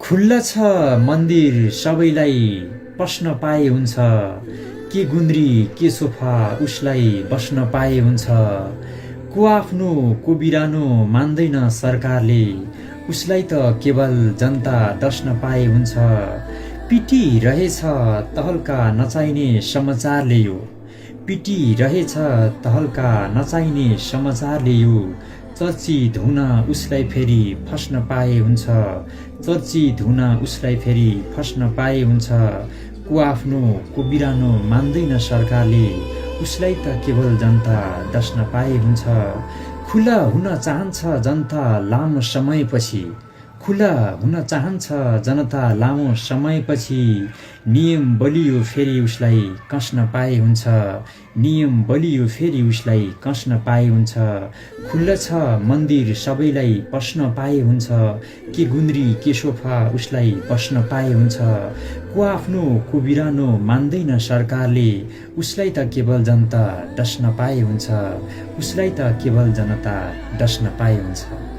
खुल्ला छ मन्दिर सबैलाई पस्न पाए हुन्छ, के गुन्द्री के सोफा उसलाई बस्न पाए हुन्छ। को आफ्नो को बिरानो मान्दैन सरकारले, उसलाई त केवल जनता डस्न पाए हुन्छ। पिटी रहेछ तहल्का नचाहिने समाचारले यो, पिटी रहेछ तहल्का नचाहिने समाचारले यो। चर्चित हुन उसलाई फेरि फस्न पाए हुन्छ, चर्चित हुन उसलाई फेरि फस्न पाए हुन्छ। को आफ्नो को बिरानो मान्दैन सरकारले, उसलाई त केवल जनता डस्न पाए हुन्छ। खुला हुन चाहन्छ जनता लामो समयपछि, खुला हुन चाहन्छ जनता लामो समयपछि। नियम बलियो फेरि उसलाई कस्न पाए हुन्छ, नियम बलियो फेरि उसलाई कस्न पाए हुन्छ। खुल्ला छ मन्दिर सबैलाई पस्न पाए हुन्छ, के गुन्द्री के सोफा उसलाई बस्न पाए हुन्छ। को आफ्नो को बिरानो मान्दैन सरकारले, उसलाई त केवल जनता डस्न पाए हुन्छ, उसलाई त केवल जनता डस्न पाए हुन्छ।